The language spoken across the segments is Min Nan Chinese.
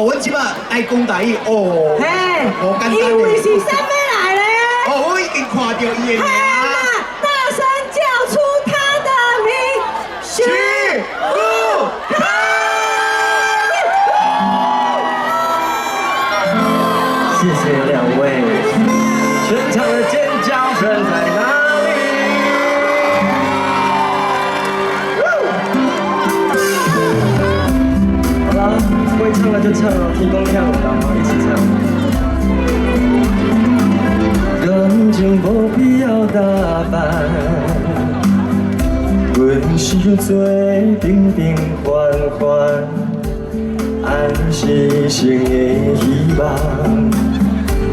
哦，阮這擺愛講台語哦，嘿，無簡單伊為是啥物來咧？哦，我已經看到伊的名。嘿嘛，大聲叫出他的名，許富凱。謝謝兩位，全場的尖叫聲在哪裡？好啦，會唱的就唱了，天公跳舞的，一起唱。感情無必要打扮，阮是做平平凡凡，愛是一生的希望，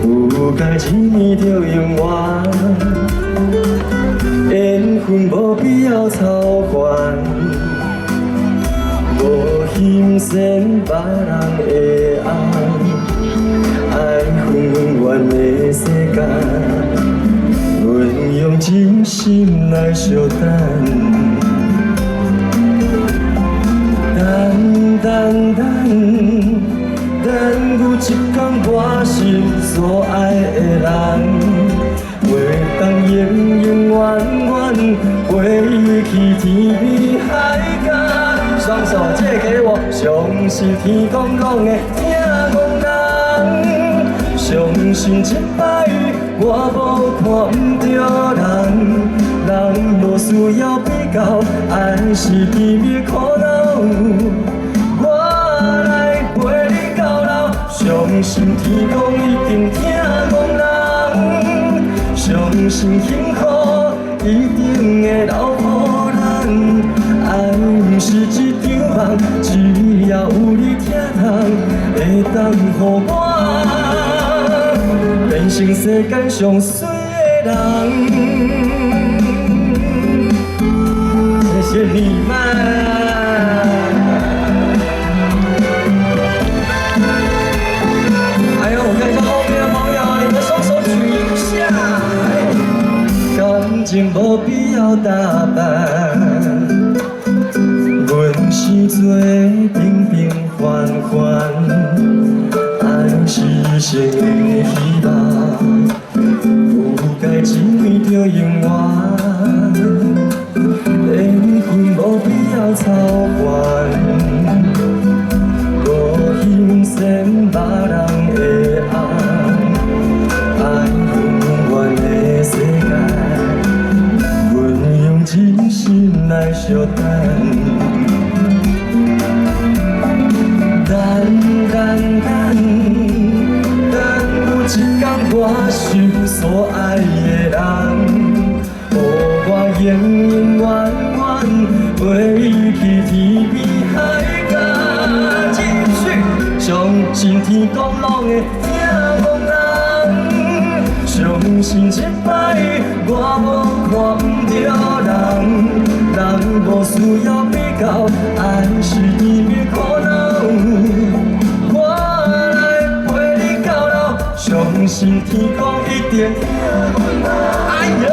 有該一暝就永遠。緣分無必要操煩，無欣羨別人的愛，愛分永遠的世間，阮用真心來相等。等等等，等有一天我心所愛的人，袂當永永遠遠陪伊去天邊海角。雙手借給我，相信天公攏會疼戇人，相信這擺我無看毋著人，人無需要比較，愛是甜蜜苦惱。我來陪你到老，相信天公一定疼戇人，相信幸福一定會留予咱。愛毋是一場夢，只要有你疼痛，會當予我變成世間上媠的人。謝謝你們。還有，我看一下後面的朋友，你們雙手舉一下。感情無必要打扮，阮是做平平凡凡，愛是一生的希望，有該一暝就永遠。緣分無必要操煩，無欣羨別人的愛，愛永遠的世界，阮用真心來相等。等等等，等有一天我心所愛的人，予我永永遠遠陪伊去天邊海角。繼續，相信天公攏會疼戇人，相信這擺我無看毋著人，人無需要比較，愛是甜蜜苦惱。我來陪你到老，相信天公一定疼阮。哎呀，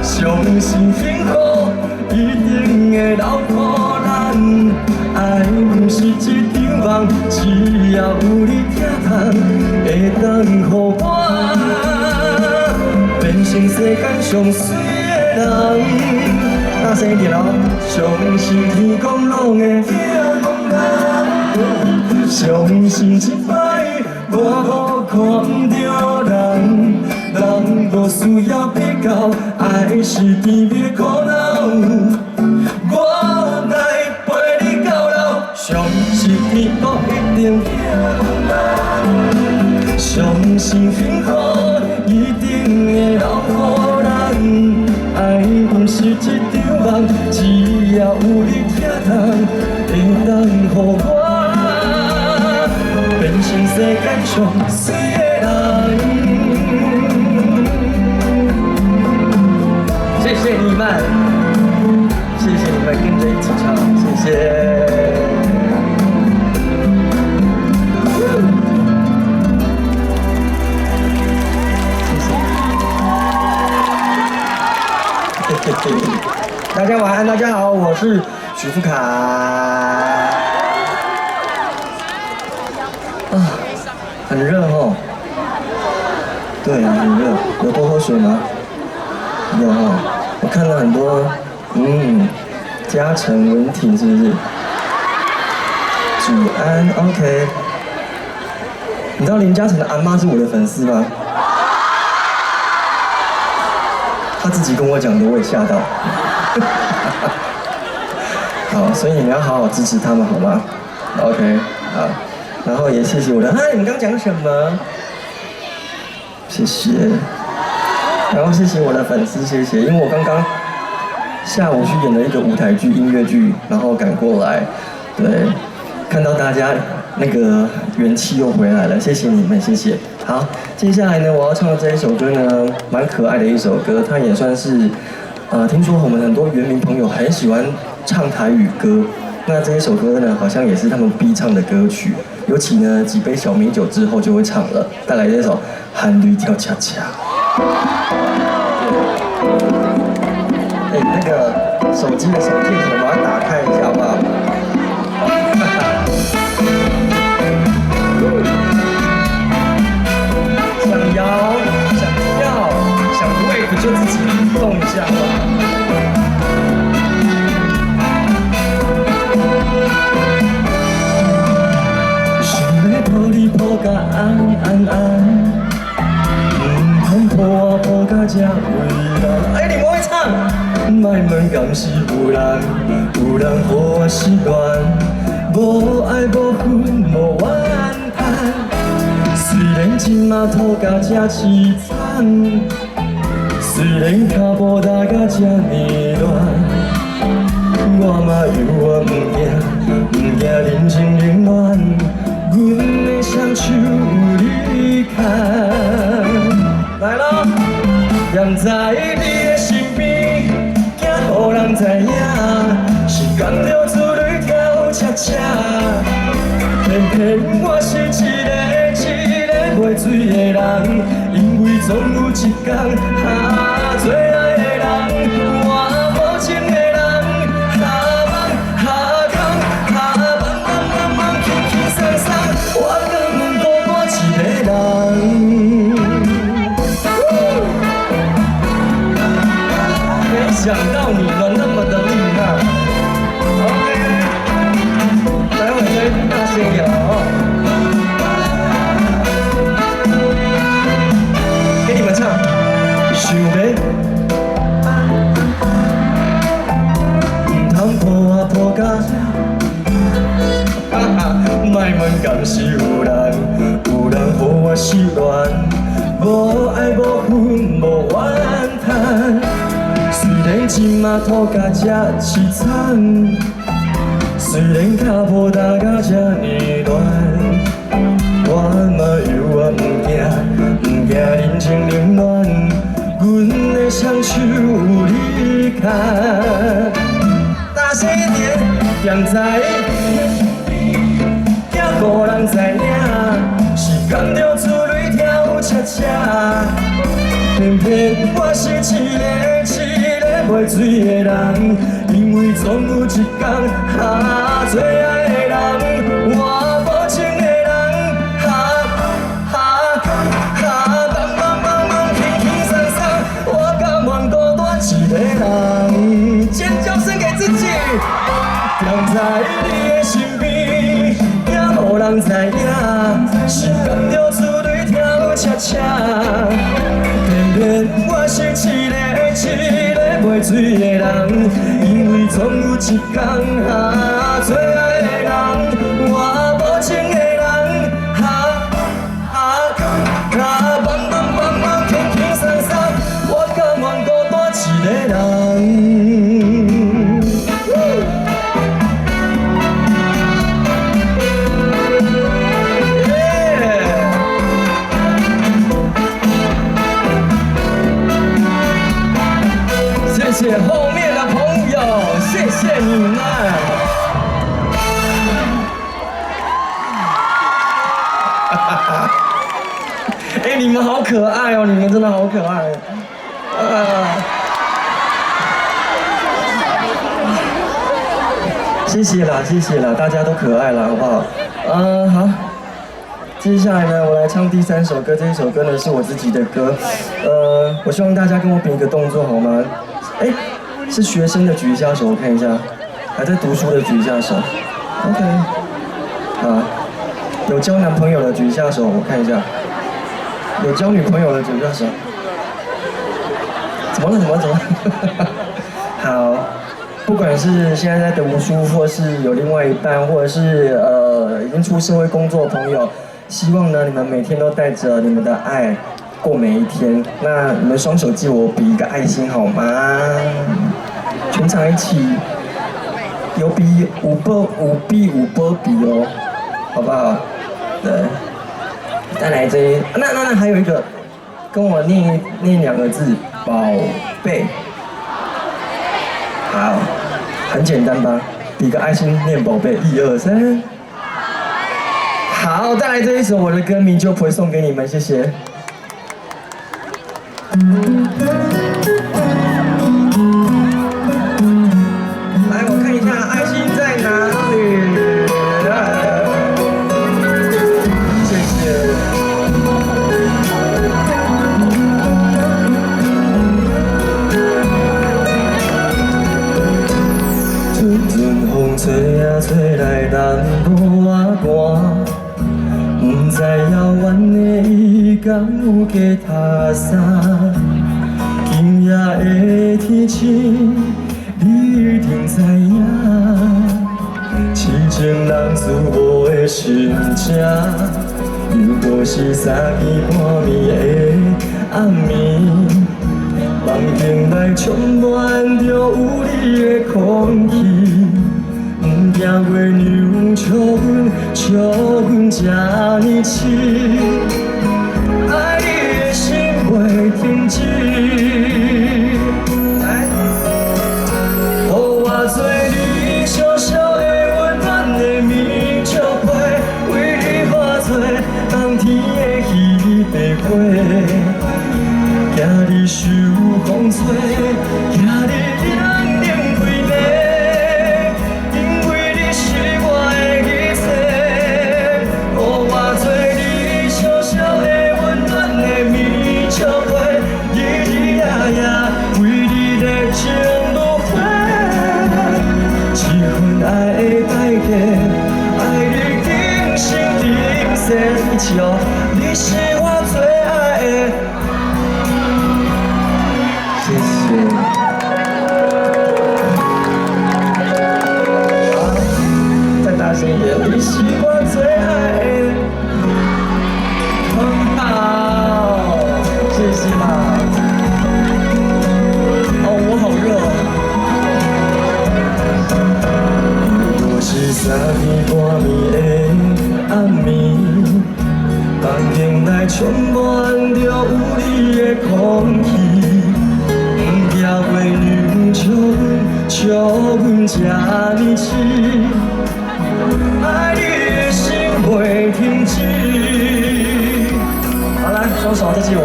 相信幸福一定會留予咱。愛毋是一場夢，只要有你疼痛，會當予我變成世間上媠的人。大聲一點哦！相信天公攏會疼戇人，相信這擺我無看毋著人，人無需要比較，愛是甜蜜苦惱。我來陪你到老，相信天公一定疼阮，相信幸福一定會留予咱。愛毋是一場夢，只要有你疼痛，會當予我變成世間上媠的人。謝謝你們，謝謝你們跟着一起唱，謝謝。謝謝。大家晚安，大家好，我是許富凱。啊，很熱哦。對啊，很熱。有多喝水嗎？有哦。我看了很多，嘉誠、文婷是不是？祖安，OK。你知道林嘉誠的阿媽是我的粉絲嗎？他自己跟我講的，我也嚇到。好，所以你們要好好支持他們，好嗎？OK，好。然後也謝謝我的，啊，你們剛講什麼？謝謝。然後謝謝我的粉絲，謝謝，因為我剛剛下午去演了一個舞台劇、音樂劇，然後趕過來，對，看到大家那個元氣又回來了，謝謝你們，謝謝。好，接下來呢，我要唱的這一首歌呢，蠻可愛的一首歌，它也算是，聽說我們很多原民朋友很喜歡唱台語歌，那這一首歌呢，好像也是他們必唱的歌曲，尤其呢，幾杯小米酒之後就會唱了。帶來這首《含淚跳恰恰》。哎，那個手機的手電筒，把它打開一下，好不好？想搖、想跳、想 wave 就自己動一下，好不好？想欲抱你抱甲安安安，毋通抱我抱甲這為難。哎，你們會唱？莫問敢是有人，有人予我失戀，無愛無恨無怨嘆。雖然這馬吐甲這凄慘，雖然跤步踏甲這呢亂，我嘛猶原毋驚，毋驚人情冷暖。阮的雙手有你牽，來咯！踮在你的身邊，驚予人知影，是甘著珠淚跳恰恰。偏偏我是一個一個袂醉的人，因為總有一天，啊，最愛的人，我無情的人，哈茫哈空哈茫茫茫茫輕輕鬆鬆，我甘願孤單一個人。沒想到你們那麼的厲害。OK，待會再大聲一點哦。給你們唱，想欲毋通抱我抱甲，哈哈，莫問敢是有人，有人予我失戀，無愛無恨無怨嘆。雖然這馬吐甲這凄慘，雖然跤步踏甲這呢亂，我嘛猶原毋驚，毋驚人情冷暖，阮的雙手有你牽。大聲一點，踮在驚予人知影，是甘著珠淚跳恰恰。偏偏我是一個一個袂醉的人，因為總有一天，啊，最愛的人，我無情的人，哈哈哈，茫茫茫茫輕輕鬆鬆，我甘願孤單一個人。尖叫聲給自己，踮在你的身邊，驚予人知影，是甘著珠淚跳恰恰。偏偏我是一個一個袂醉的人，因為總有一天，啊，最愛的人，我無情的人，哈哈哈，茫茫茫茫輕輕鬆鬆，我甘願孤單一個人。謝謝後面的朋友，謝謝你們。哎，你們好可愛哦！你們真的好可愛。啊！謝謝啦，謝謝啦，大家都可愛啦，好不好？好。接下來呢，我來唱第三首歌。這一首歌呢是我自己的歌，我希望大家跟我比一個動作好嗎？哎，是學生的舉一下手，我看一下；還在讀書的舉一下手。OK，好，有交男朋友的舉一下手，我看一下；有交女朋友的舉一下手。怎麼了？怎麼了？怎麼了？好，不管是現在在讀書，或是有另外一半，或者是已經出社會工作的朋友，希望呢你們每天都帶着你們的愛過每一天。那你們雙手借我比一個愛心好嗎？全場一起有比五波五比五波比哦，好不好？對，再來這一，那還有一個，跟我念念兩個字，寶貝。好，很簡單吧？比個愛心，念寶貝，一二三。好，再來這一首我的歌名就不會送給你們，謝謝。來，我看一下愛心在哪裡。謝謝。陣陣風吹啊吹來南部啊寒，毋知遙遠的伊敢有加讀啥？今夜的天晴，你一定知影，痴情人思無的心情，又閣是三更半暝的暗暝。房間內充滿著有你的空氣，毋驚月娘笑阮，笑阮這呢痴，愛你的心袂停止。來，予我做你小小的溫暖的棉笑被，為你化做冬天的彼白花。驚你受風吹，驚你冷冷規暝，因為你是我的一切。予我做你小小的溫暖的棉笑被，日日夜夜為你熱情如火，這份愛的代價，愛你今生今世，一起哦，你是我最愛的。謝謝。好，再大聲一點。你是我最愛的。很好，謝謝啦。哦，我好熱哦。又是三更半暝的暗暝，房間內充滿著有你的空氣。驚月娘笑阮，笑阮這呢痴，愛你的心袂停止。好，來，雙手再借我。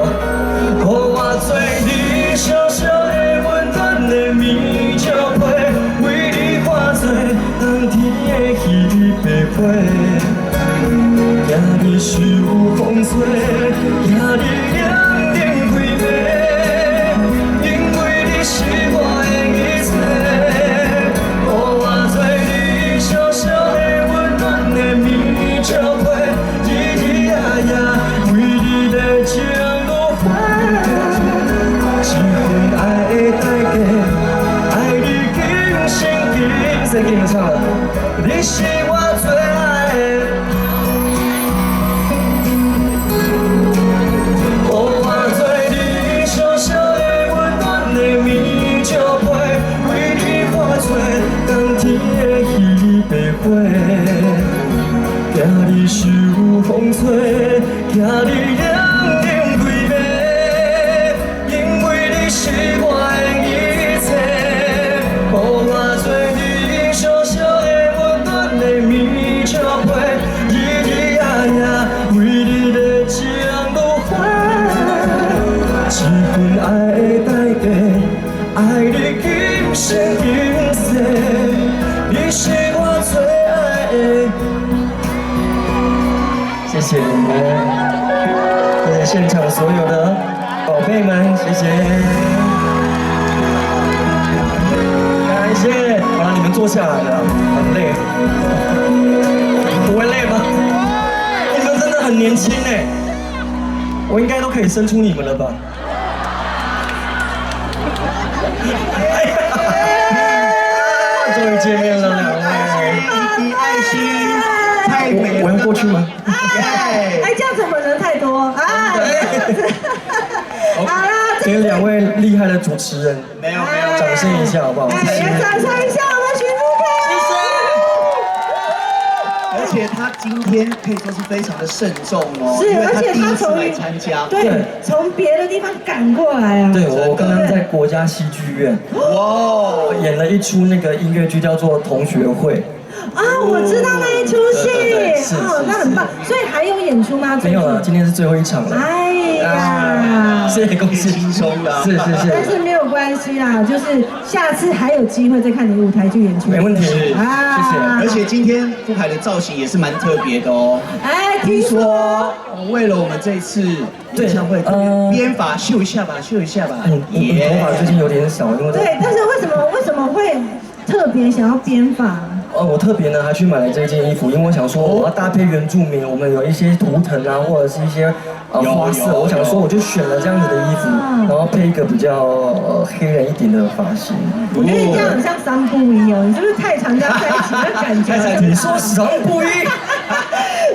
予我做你小小的溫暖的棉笑被，為你化做冬天的彼白花。驚你受風吹，驚你冷冷規暝。是我的一切，予我做你小小的溫暖的棉笑被，日日夜夜為你熱情如火，這份愛的代價，愛你今生今世。給你們唱了，你是我最愛的。予我做你小小的溫暖的棉笑被，為你化做冬天的彼白花，驚你受風吹，驚你冷冷規暝，因為你是我的一切。予我做你小小的溫暖的棉笑被，日日夜夜為你熱情如火，這份愛的代價，愛你今生今世，你是我最愛的。謝謝。謝謝你們，謝謝現場所有的寶貝們，謝謝，感謝。好了，你們坐下來了，很累，不會累嗎？你們真的很年輕哎，我應該都可以生出你們了吧？哎呀，終於見面了，兩位。的愛心太美了。我要過去嗎？哎，這樣怎麼人太多啊？好啦，給兩位厲害的主持人，沒有沒有，掌聲一下好不好？哎，也掌聲一下我們許富凱。而且他今天可以說是非常的慎重哦，是，因為而且第一次他從來參加，對，從別的地方趕過來啊。對，我剛剛在國家戲劇院，哇，演了一出那個音樂劇，叫做《同學會》。啊，我知道那一出戲，哦，那很棒。所以還有演出嗎？沒有了，今天是最後一場了。哎呀，謝謝恭喜，輕鬆了，是是是。但是沒有關係啦，就是下次還有機會再看你舞台劇演出。沒問題，謝謝。而且今天富凱的造型也是蠻特別的哦。哎，聽說為了我們這次演唱會，編髮秀一下吧，秀一下吧。嗯，頭髮最近有點少，因為對，但是為什麼會特別想要編髮？哦，我特別呢，還去買了這件衣服，因為我想說我要搭配原住民，我們有一些圖騰啊，或者是一些花色，我想說我就選了這樣子的衣服，然後配一個比較黑人一點的髮型。我覺得你這樣很像桑布伊哦，你是不是太常跟他在一起的感覺？你說桑布伊？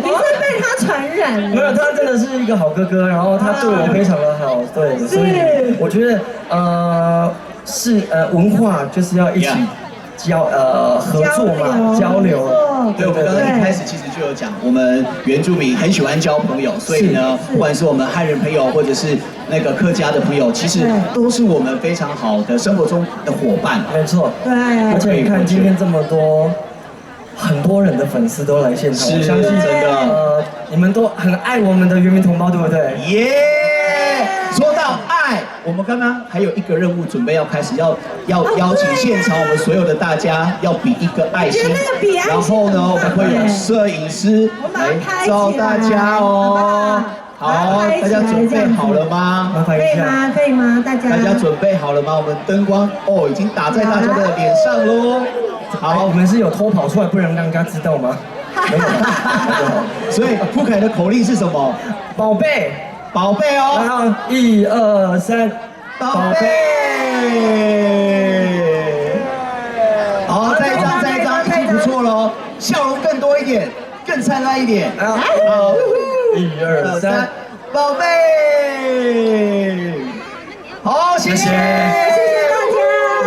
你是被他傳染了？沒有，他真的是一個好哥哥，然後他對我非常的好，對，所以我覺得是文化就是要一起。合作嘛，交流。對，我們剛剛一開始其實就有講，我們原住民很喜歡交朋友，所以呢，不管是我們漢人朋友，或者是那個客家的朋友，其實都是我們非常好的生活中的夥伴。沒錯，對。而且你看今天這麼多，很多人的粉絲都來現場，我相信真的，你們都很愛我們的原民同胞，對不對？耶！說到愛，我們剛剛還有一個任務準備要開始，要邀請現場我們所有的大家要比一個愛心，然後呢，我們會有攝影師來照大家哦。好，大家準備好了嗎？可以嗎？可以嗎？大家，大家準備好了嗎？我們燈光哦，已經打在大家的臉上嘍。好，我們是有偷跑出來，不能讓人家知道嗎？所以富凱的口令是什麼？寶貝。寶貝哦，然後一二三，寶貝，好，再一張，再一張，已經不錯嘍，笑容更多一點，更燦爛一點。好，一二三，寶貝，好，謝謝，謝謝大家，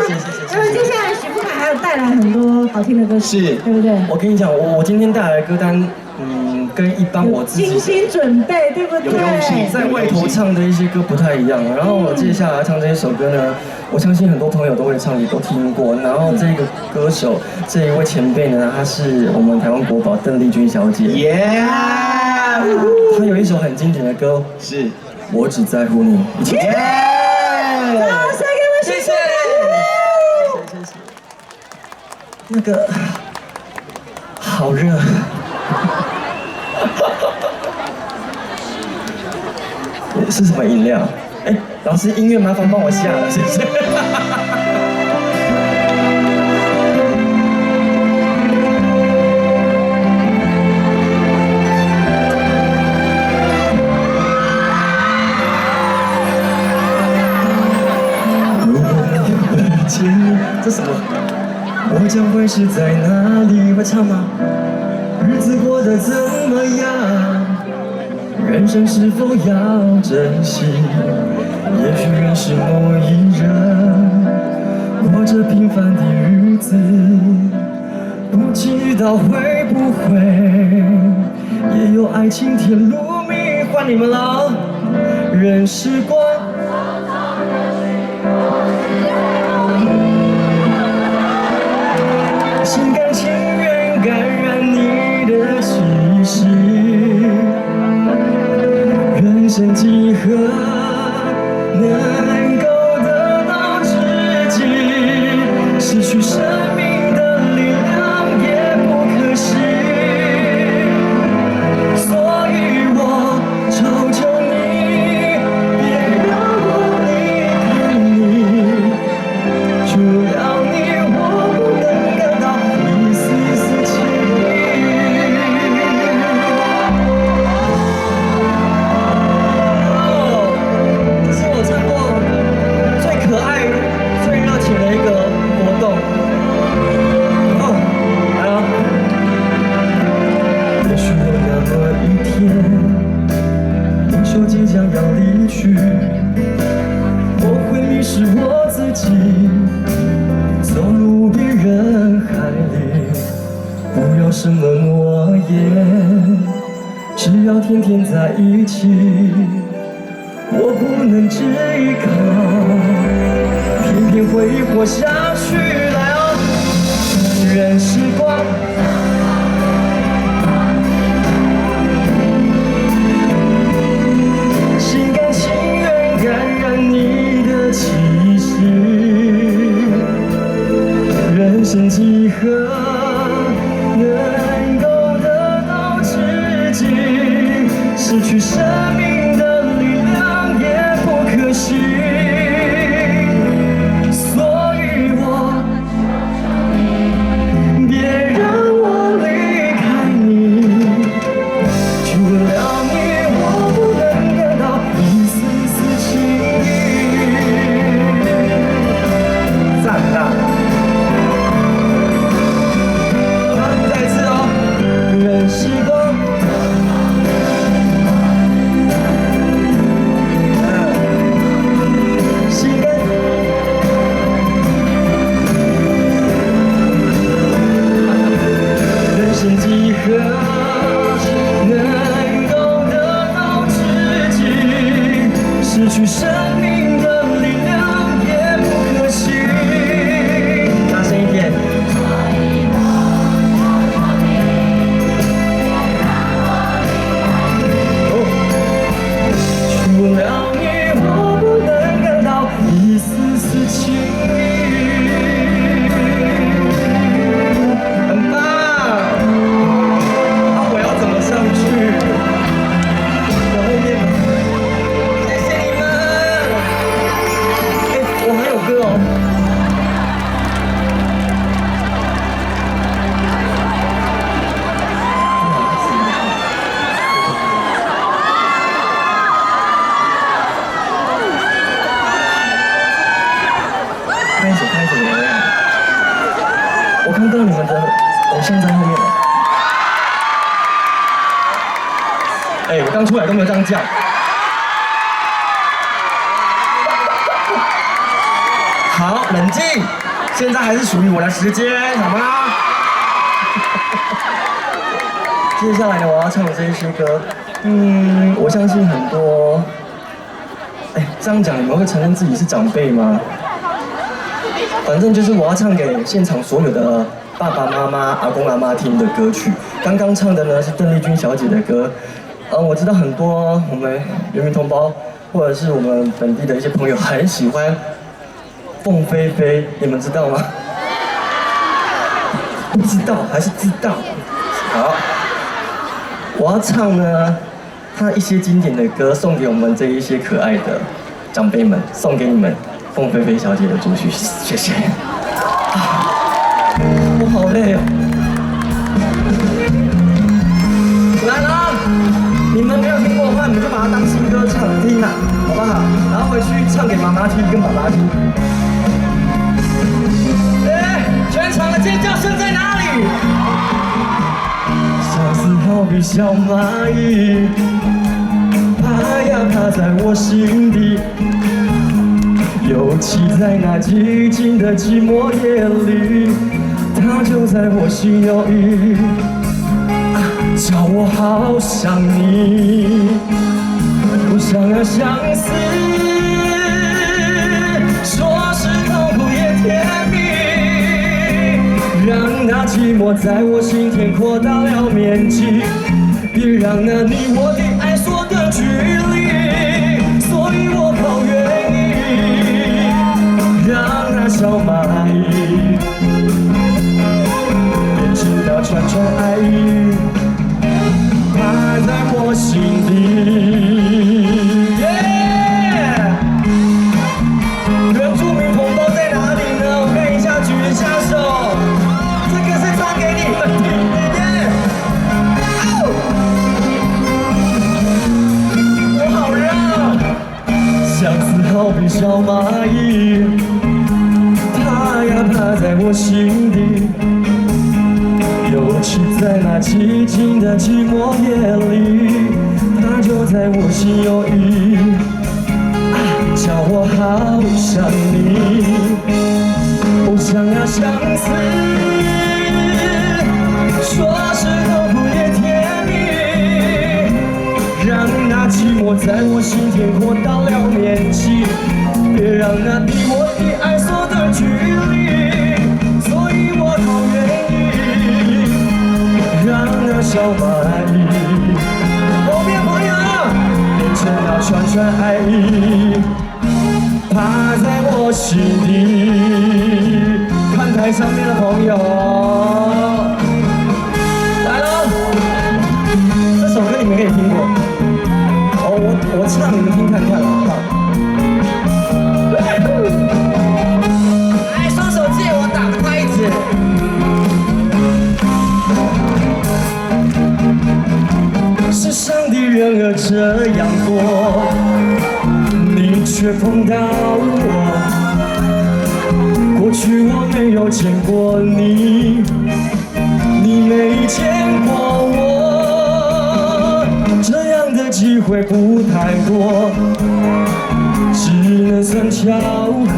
謝謝謝謝。那麼接下來許富凱還有帶來很多好聽的歌曲，是，對不對？我跟你講，我今天帶來的歌單。嗯，跟一般我自己精心準備，對不對？在外頭唱的一些歌不太一樣。然後我接下來唱這一首歌呢，我相信很多朋友都會唱，也都聽過。然後這個歌手，這一位前輩呢，他是我們台灣國寶鄧麗君小姐。耶！她有一首很經典的歌，是我只在乎你。耶！掌聲給我們謝謝。謝謝。那個好熱。是什麼飲料？哎，老師，音樂麻煩幫我下了，謝謝。如果沒有遇見你，這什麼？我將會是在哪裡？會唱嗎？日子過得怎麼樣？人生是否要珍惜？也許認識某一人，過着平凡的日子，不知道會不會也有愛情甜如蜜。換你們了，任時光。心甘情願感染你的氣息。人生幾何能夠得到知己？失去生命的力量也不可惜。所以离去，我會迷失我自己，走入別人海裡。不要什麼諾言，只要天天在一起。我不能只依靠，偏偏會活下去。來哦，任時光。心甘情願感染你的氣息，人生幾何能夠得到知己，失去生命的力量也不可惜。所以我別讓我離開你，除了你我不能感到一絲絲情意。讚啊！再一次哦，任時光。心甘。人生幾何能夠得到知己，失去生命的力量也不可惜。大聲一點。除了你，我不能感到一絲絲情意。很棒。那我要怎麼上去？在後面嗎？謝謝你們。哎，我還有歌哦。拍手拍手，我看到你們的偶像在後面了。哎，我剛出來都沒有這樣叫。好，冷靜，現在還是屬於我的時間，好嗎？接下來呢，我要唱的這一首歌，我相信很多，哎，這樣講你們會承認自己是長輩嗎？反正就是我要唱給現場所有的爸爸媽媽、阿公阿媽聽的歌曲。剛剛唱的呢是鄧麗君小姐的歌，我知道很多我們原民同胞或者是我們本地的一些朋友很喜歡鳳飛飛，你們知道嗎？不知道還是知道？好，我要唱呢，她一些經典的歌送給我們這一些可愛的長輩們，送給你們。鳳飛飛小姐的主曲，謝謝。我好累哦。來啦，你們沒有聽過的話，你們就把它當新歌唱聽啦，好不好？然後回去唱給媽媽聽，跟爸爸聽。哎，全場的尖叫聲在哪裡？相思好比小螞蟻，爬呀爬在我心底。尤其在那寂靜的寂寞夜裡，它就在我心有意，啊，叫我好想你，我想要相思，說是痛苦也甜蜜，讓那寂寞在我心田擴大了面積，別讓那你我的愛縮短距離，所以我好願意。讓那小螞蟻變成那串串愛意，爬在我心底。原住民同胞在哪裡呢？我看一下，舉一下手。這個是唱給你們聽的耶。我好熱。相思好比小螞蟻。爬呀爬在我心底，尤其在那寂靜的寂寞夜裡，它就在我心有意，將那相思說是痛苦也甜蜜，讓那寂寞在我心田擴大了面積，別讓那你我的愛縮短距離，所以我好願意讓那小螞蟻後面朋友變成那串串愛意，趴在我心底。看台上面的朋友，來嘍！這首歌你們可以聽過，哦，我唱你們聽看看，好不好？來，雙手借我打個拍子。世上的人兒這樣多，你卻碰到我。過去我沒有見過你，你沒見過我，這樣的機會不太多，只能算巧合。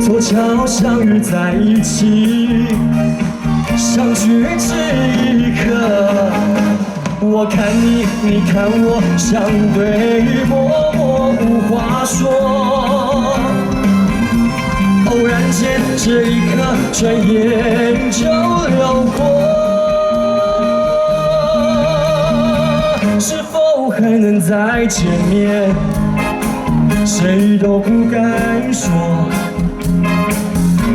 湊巧相遇在一起，相聚這一刻。我看你，你看我，相對默默無話說。偶然間，這一刻，轉眼就流過。是否還能再見面？誰都不敢說。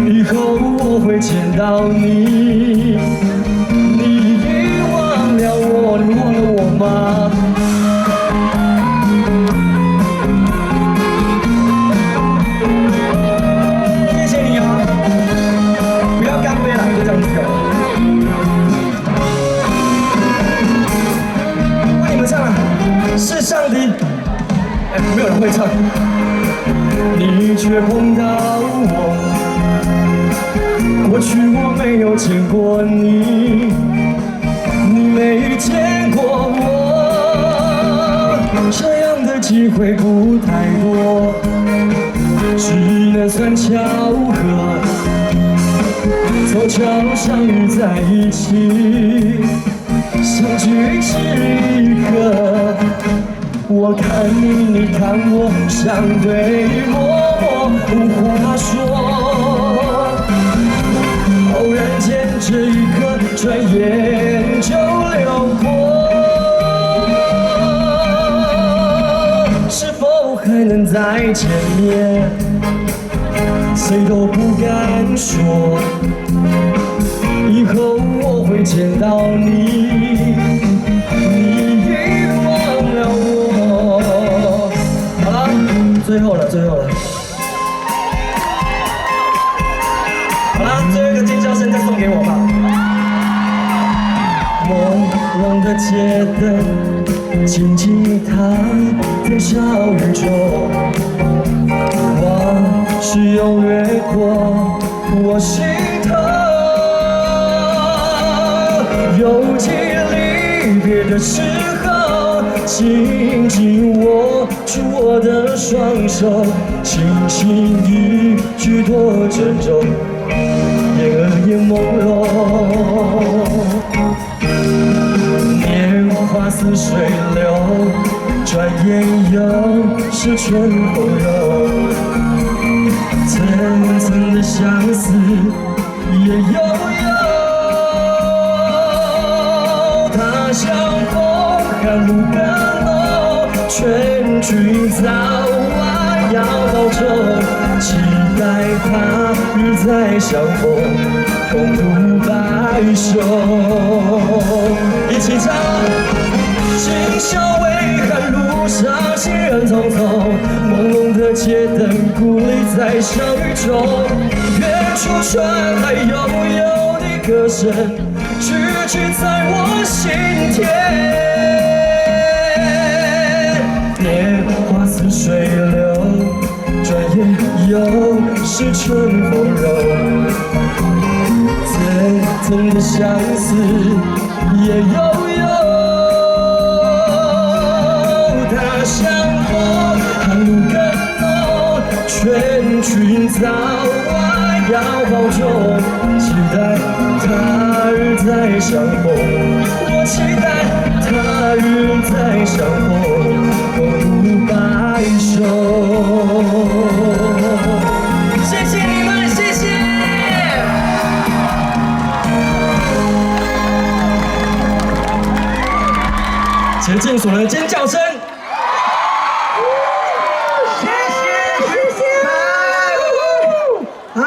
以後我會見到你，你已忘了我，你忘了我嗎？謝謝你啊！不要乾杯了，就這樣子。為你們唱啊！世上的，哎，沒有人會唱，你卻碰到我。過去我沒有見過你，你沒見過我，這樣的機會不太多，只能算巧合。湊巧相遇在一起，相聚這一刻，我看你，你看我，相對默默無話說。偶然間，這一刻，轉眼就流過。是否還能再見面？誰都不敢說。以後我會見到你，你已忘了我。好了，最後了，最後了。好了，最後一個尖叫聲再送給我吧。朦朧的街燈，靜靜躺在小雨中，往事又掠過我心頭。猶記離別的時候，緊緊握住我的雙手，輕輕一句多珍重。眼兒也朦朧，年華似水流，轉眼又是春風柔。層層的相思也悠悠，他鄉風寒露更濃，勸君早晚要保重。期待他日再相逢，共度白首。一起唱。今宵微寒路上，行人匆匆，朦朧的街燈，孤立在小雨中。遠處傳來悠悠的歌聲，句句在我心田。年華似水流，轉眼又是春風柔。層層的相思也悠悠，他鄉風寒露更濃，勸君早晚相逢。我期待他日再相逢，共度白首。謝謝你們，謝謝。竭盡所能尖叫聲。謝謝，謝謝。哎。